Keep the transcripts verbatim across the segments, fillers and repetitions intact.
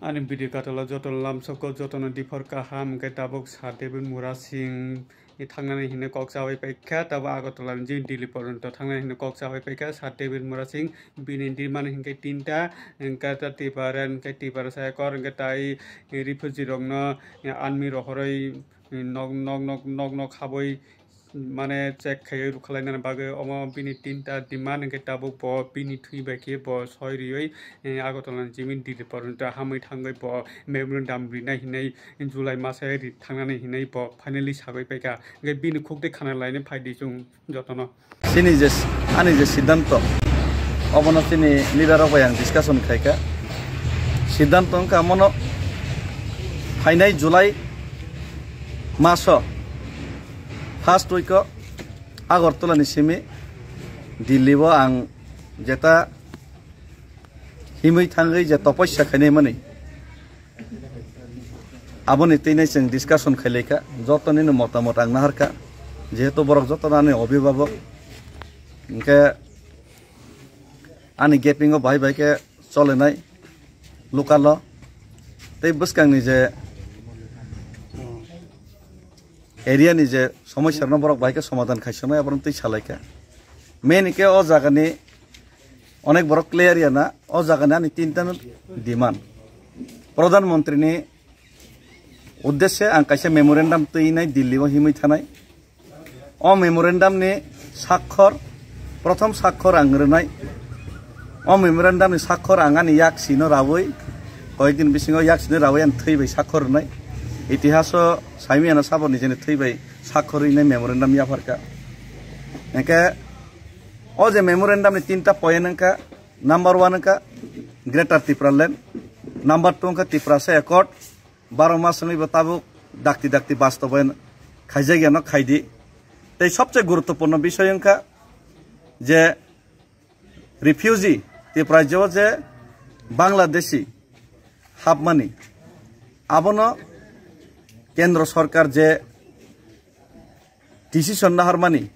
Ani video katalo joto lamsoko jotono diphor kaham, hwnkhe tabuk Sir David Murasing ni thangnani hinwi kok chawi paikha, tabuk Agartala ni jini Delhi porjonto thangnani hinwi kok chawi paikha. Sir David Murasing bini demand hinkhe tinta, hwnkhe ta Tipra, hwnkhe Tiprasa ekor, hwnkhe tai refugee rokno army rohorwi nok, nok, nok, nok, nok habwi mane check khaiwi rwkhlainani bagwi omo bini tinta demand hwnkhe tabuk bo bini thwi bai khe bo soi riwi, eh, Agartala ni jimi Delhi porjonto hamwi thangwi bo memorandum rinai hinwi July masa ri thangnani hinwi bo finally sagwi paikha. Hwnkhe bini khuk tei khana lainai phaidi chwng jotono. Chini je, ani je siddhanto, obono chini leader rok bai ang discussion khaikha. Siddhanto wngkha omono phainai July maso first week o Agartala ni simi Delhi o ang jeta himwi thangwi je topossa khainai mani, aboni twi nai chwng discussion khailaikha, jotonino motamot ang naharkha, jehetu borok jotono ani obhibhabok, hwnkhe ani gaping o bahai bahai khe cholenai local o tei bwskangni je area ni je somosya rokno borok bahai khe somadhan khaisonai, aborok twi salaikha. Main khe o jaga ni onek borok clear ya na, o jaga ni ani tinta no demand. Pradhan Mantri ni uddeshe ang kaisa memorandum twi nai Delhi o himwi thanai. O memorandum ni sakhor, prothom sakhor ang rwnai. O memorandum ni sakhor ang ani yaksi no rawi, koyek din bisingo yaksi no rawi ang thwi bai sakhor rwnai. Itihaso saimiyano sabo nijeni thwi bai sakhor rwnai memorandum yapharkha. Hwnkhe o je memorandum ni tinta point wngkha, number one wngkha Greater Tipraland, number two wngkha Tiprasa Accord, baro mas wngwi bo tabuk dakti dakti bastobayan khaijak yano khaidi. Tei sobse guruttopurno bisoi wngkha je refugee, Tripura rajyo je Bangladeshi hapmani, abono kendro sorkar je decision naharmani,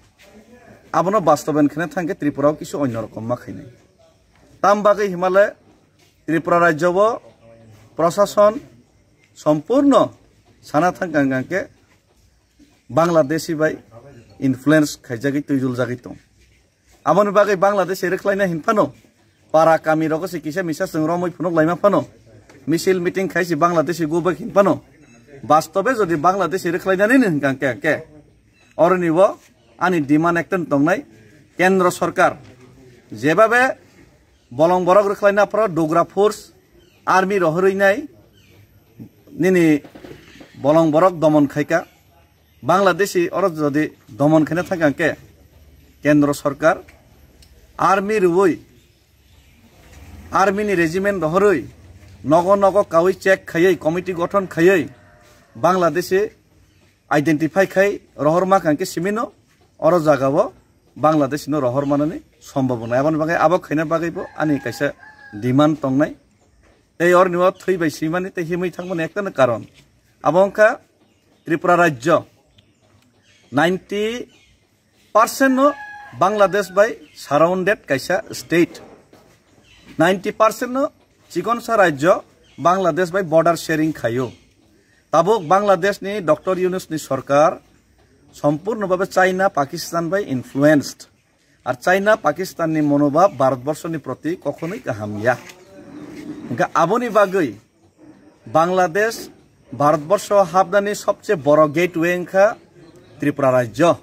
abono bastobayan khna thangkhe Tripura o kisu onyo rokom ma khainai. Tam bagwi himale Tripura rajyo o prosason sompurno sana thang kang kang khe Bangladeshi bai influence khaijagwi twijuljagwi tong. Aboni bagwi Bangladeshi rwkhlaina hin phano, para kami rogo se kisa misa chwng romwi phunuk laima phano, misil meeting khai se Bangladeshi gubak hin phano, bastobe jodi Bangladeshi rwkhlainani ni hwnkha khe, khe oroni bo ani demand ekta tongnai, kendro sorkar jebabe bolong borok rwkhlaina phoro dogra force, army rohorwi nai nini bolong borok domon khaika. Bangladeshi oro jodi domon khaina thangkha khe kendro sorkar army rwui, army ni regiment rohorwi nogo nogo kaui check khaiwi committee gothon khaiwi Bangladeshi identify khai rohor ma kang khe simino oro jaga o Bangladesh no rohor manani sombhob wngnai. Aboni bagwi abo khaina bagwi bo ani kaisa demand tongnai. Tei oroni o thwi bai swimani tei himwi thangmani ekta no karon. Abo wngkha Tripura rajyo ninety percent no Bangladesh bai surrounded kaisa state. Ninety percent no chikonsa rajyo Bangladesh bai border sharing khaio. Tabuk Bangladesh ni Doctor Yunus ni sorkar sompurno babe China, Pakistan bai influenced. Ar China, Pakistan ni monobhab Bharat borsho ni proti kokhonoi kaham ya. Hingkhe aboni bagwi Bangladesh Bharat borsho hapnani sobse boro gateway wngkha Tripura rajyo.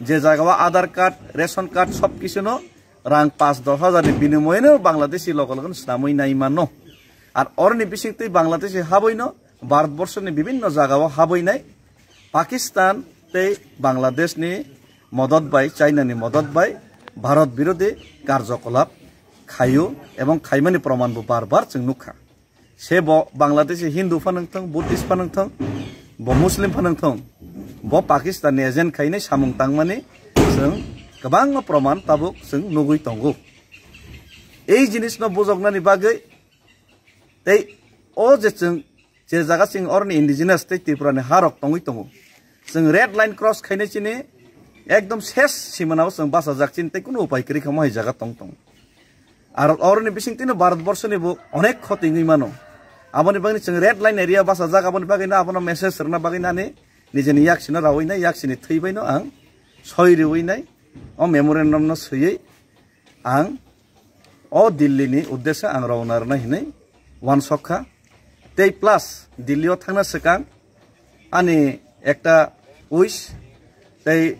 Je jaga o Aadhaar card, ration card sob kisu no rang paanch dosh hajar ni binimoye no Bangladeshi logo logo no swnamwi nai mano. Ar oroni bisingtwi Bangladeshi habwi no Bharat borsho ni bibinno jaga o habwi nai. Pakistan tei Bangladesh ni modot bai, China ni modot bai Bharat birodhi karjokolap khaio ebong khaimani proman bo bar bar chwng nukha. Se bo Bangladeshi Hindu phano wngthong, Buddhist phano wngthong, bo Muslim phano wngthong, bo Pakistan ni agent khainai samung tangmani chwng kwbangma proman tabuk chwng nugwi tongo. Ei jinisno bujoknani bagwi tei o je chwng je jaga chwng oroni indigenous tei Tripura ni harok tongwi tongo, chwng red line cross khainai chini ekdom ses simanao chwng bachajak chini tei kunu upai kwrwi kha mohai jaga tong tongo. Ar oroni bisingtwino Bharat borsho ni bo onek khoti wngwi mano. Aboni bagwi chwng red line area bachajak, aboni bagwi no abono message rwna bagwi nani nijeni yaksino rawi nai, yaksini thwi bai no ang soi riwi nai, o memorandum no swiwi ang o Delhi ni uddesyo ang rwna rwna hinwi uansok kha. Tei plus Delhi o thangna swkang ani ekta wish, tei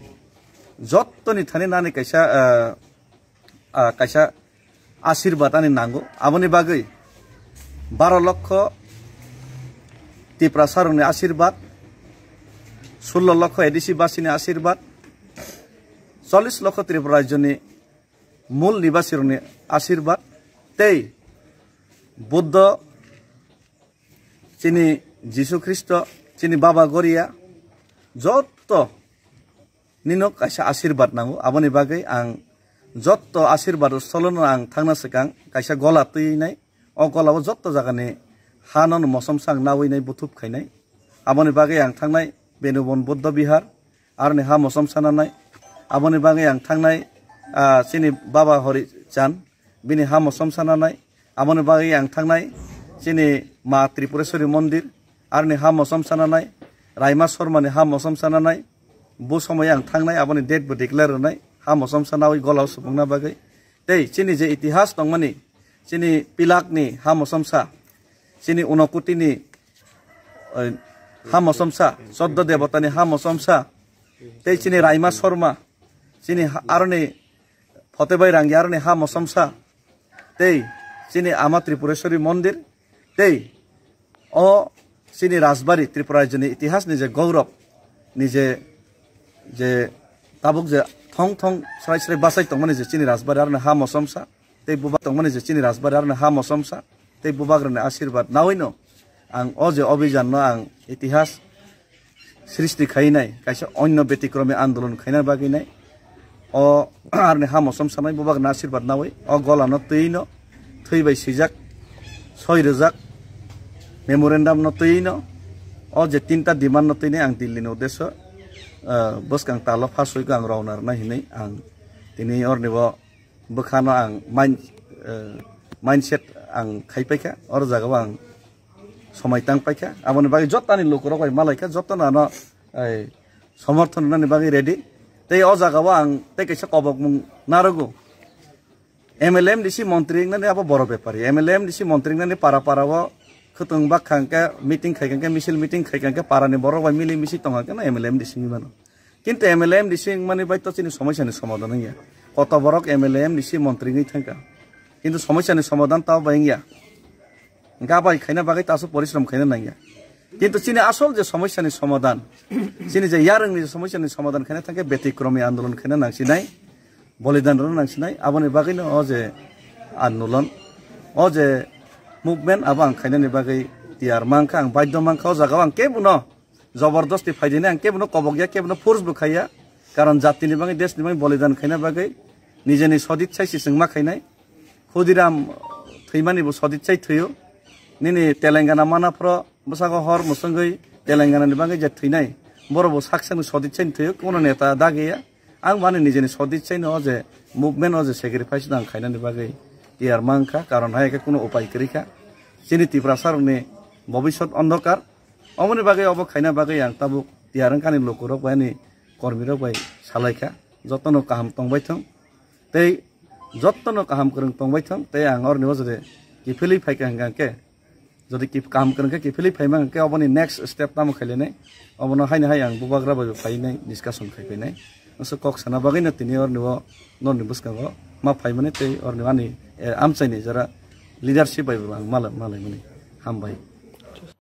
jottoni thani nani kaisa, ah, ah, kaisa asirbat ani nango. Aboni bagwi baro lokho Tiprasa rokni asirbat, sullo lokho A D C basini asirbat, chollish lokho Tripura rajyoni mul nibasi rokni asirbat, tei Buddho, chini Jisu Khristo, chini Baba Goria, jotto nino kaisa asirbat nango. Aboni bagwi ang jotto asirbat solono ang thangna swkang kaisa gola twi nai. O gola o jotto jagani hano no mosom sang nawi nai, buthup khainai. Aboni bagwi ang thangnai Benubon Buddha Bihar, aroni ha mosom sananai. Aboni bagwi ang thangnai, ah, chini Baba Hori Chan, bini ha mosom sananai. Aboni bagwi ang thangnai chini Ma Tripureswari Mondir, aroni ha mosom sananai. Raima Sharma ni ha mosom sananai. Bo somoy ang thangnai, aboni date bo declare rwnai, ha mosom sanawi gola o supungna bagwi. Tei chini je itihas tongmani, chini Pilak ni ha mosom sa, chini Unokoti ni, eh, ha mosom sa, Choddo Debota ni ha mosom sa, tei chini Raima Sharma, chini ha-, aroni Photebai Rangi aroni ha mosom sa, tei chini Ama Tripureswari Mondir, tei o chini Rajbari, Tripura rajyoni itihas ni je gourob, ni je, je tabuk je thong thong srai srai bachai tongmani je chini Rajbari aroni ha mosom sa, tei bubak tongmani je chini Rajbari aroni ha mosom sa, tei bubak rokni asirbat nawi no ang o je obijan no ang itihas srishti khainai, kaisa onyo betikromi andolon khaina bagwi nai. O aroni ha mosom sanai, bubak rokni asirbat nawi, o gola no twi no, thwi bai swijak, soi rwjak memorandum no twi no, o je tinta demand no twi nai ang Delhi ni uddesyo, ah, bwskang talo phasoi khe ang rwna rwna hinwi ang tini oroni bo bwkhano ang mind, eh, mindset ang khai paikha, oro jagao ang somai tang paikha. Aboni bagwi jottoni lukurok bai malaikha, jottono ano, eh, somorthon rwnani bagwi ready. Tei o jagao ang tei kaisa kobokmung narogo. M L A M D C montri wngnani abo boro bepari. M L A M D C montri wngnani para para o khwtwng bak kha hwnkhe, meeting khai kha hwnkhe, misil meeting khai kha hwnkhe, parani borok bai mili misi tong kha hwnkhe no M L A M D C wngwi mano. Kintu M L A M D C wngmani bai to chini somosya ni somadhan wngya. Koto borok M L A M D C montri wngwi thangkha. Kintu somosya ni somadhan tamo bai wngya. Hwnkhe abai khaina bagwi to aswk porishrom khaina nangya. Kintu chini asol je somosya ni somadhan, chini je yarwng ni je somosya ni somadhan khaina thangkhe betikromi andolon khaina nangsinai, bolidan rwna nangsinai. Aboni bagwi no o je andolon, o je movement abo ang khainani bagwi tiyar mankha, ang baidhyo mankha, o jagao ang kebono jobordosti phaidini ang kebono kobok ya, kebono force bo khaiya. Karon jatini bagwi, deshni bagwi bolidan khaina bagwi nijeni sodit sai sisingma khainai. Khudiram thwimani bo sodit sai thwiyo. Nini Telangana manaphro bwsago hor mwswngwi Telangana ni bagwi je thwinai, borok bo sak sakni sodit sai thwiyo, kuno neta dagiya. Ang bani nijeni sodit sai no o je movement o je sacrifice no ang khainani bagwi tiyar mankha, karon hai khe kuno upai kwrwi kha. Chini Tiprasa rokni bobisot ondhokar. Oboni bagwi obo khaina bagwi ang tabuk tiyar wngkha ani lukurok bai ani kormirok bai salaikha. Jotono kaham tongbai thung tei jotono kaham kwrwng tongbai thung tei ang oroni o jodi kiphilwi phaikha hwnkha khe, jodi kip-, kaham kwrwng khe kiphilwi phaima hwnkha khe oboni next step tamo khailainai, obono haino hai ang bubagra bai phainai discussion khai phainai. Aswk kok sana bagwino tini oroni o norni bwskango ma phaimani tei oroni ani, eh, amchaini jora leadership bai bo ang malai, malaimani. Hambai.